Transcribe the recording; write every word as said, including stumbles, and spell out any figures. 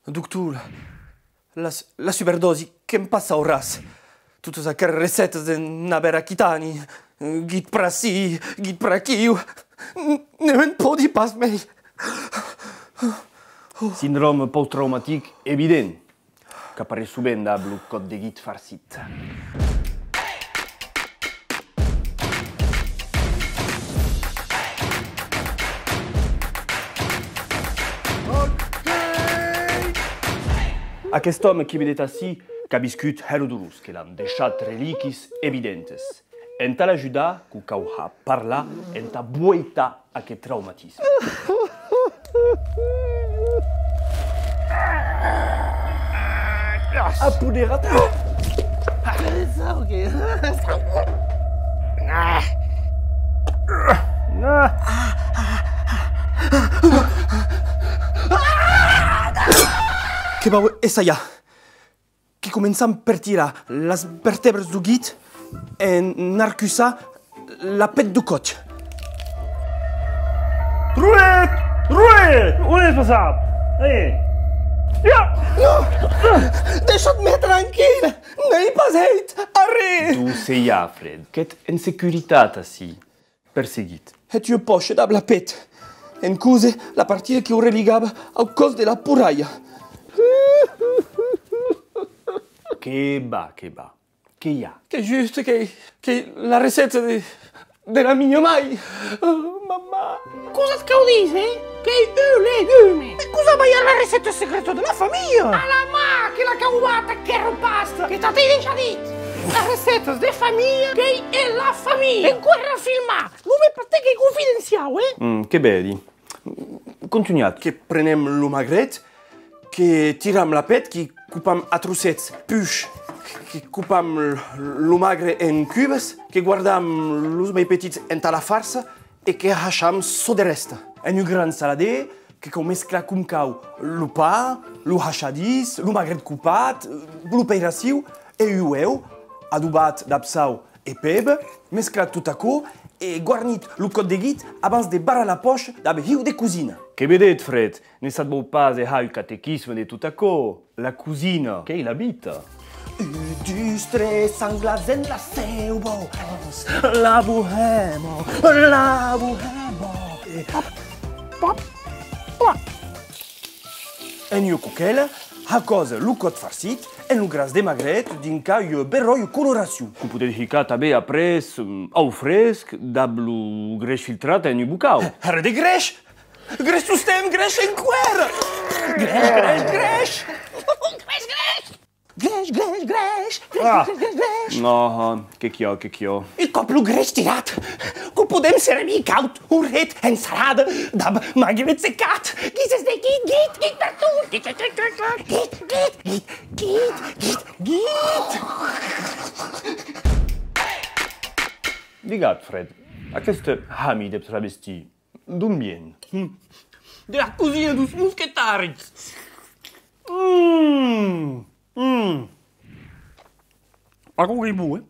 Doctor, la, la, la suberdòsi, que'm passauràs? Totas aquelas recètas de navèr aquitani, guit per ací, guit per aquiu, n-, ne me'n pòdi pas mei. Sindròme pòst-traumatic evident. Qu'apareis sovent dab lo còp de guit farcit. Aquest òme que vedetz ací qu'a viscut hèra dolors que l'an deishat reliquis evidentes. Entà l'ajudar, que'u cau har parlar entà voeitar aqueth traumatisme. Apoderat! Que vau essajar. Que començam per tirar las vertèbras deu guit en arcussar la pèth deu còth. Truet! Truet! On es passat? Eh! Ja! Non! Deishatz-me tranquille! N'èi pas hèit arren! Deu se i a, Fred, qu'ètz en securitat ací. Perseguit. Hèt ua pòcha dab la pèth. En cose, la partida que'u religava au còs de la porralha. Que va, que va. Que i a? Que juste que, que la recèta de, de la minha mai. Oh, mamà. Cosa cau díser? Qu'ei un legume. E cosa balha la recèta secrèta de la familha? Alamà, que la cau batre, aquera pasta, que t'at èi dejà dit. Las recètas de familha, qu'ei en la familha. Enqüèra a filmar. Non me pas, qu'ei confidenciau, eh? Mm, que vedi. Contunhatz. Que prenem lo magret, que tiram la pèth, que copam a trocets, puish, que copam l-, lo magre en cubes, que guardam los mei petits entà la farça e que hacham çò de rèsta. En un gran salader, que cau mesclar com cau lo pan, lo hachadís, lo magret copat, lo peirassiu e un uèu, adobat dab sau e peba, mesclatz tot aquò e guarnitz lo còth de guit abans de barrar la pòcha dab hiu de cosina. Que vedetz, Fred, ne s'at vòu pas de har un catequisme de tot aquò. La cosina, qu'ei la vita. Un, dus, tres, anglats en la seuva, la bohèma, la bohèma. E pop, pop, pop. En ua coquèla, hacòse lo còth farcit en lo gras de magret dinc a ua beròia coloracion. Que'u podetz hicar tanben après, mm, au fresc, dab lo greish filtrat en un bocau. Hèra de greish! Greish tostemp, greish enqüèra! Greish, greish, greish! Greish, greish! Greish, greish, greish! Greish, ah, greish, greish, greish! Non, que qu'i a, que qu'i a. Un còp lo greish tirat, que'u podem servir caud o hred en salada dab magret secat. Guises de guit, guit, guit pertot! Guit, guit, guit, guit, guit, guit, guit, guit, guit! Digatz, Fred, aqueste hami de travestí, d'on vien? Mm. De la cosina deus mosquetaris! Mm. Mm. Aquò qu'ei bon, eh?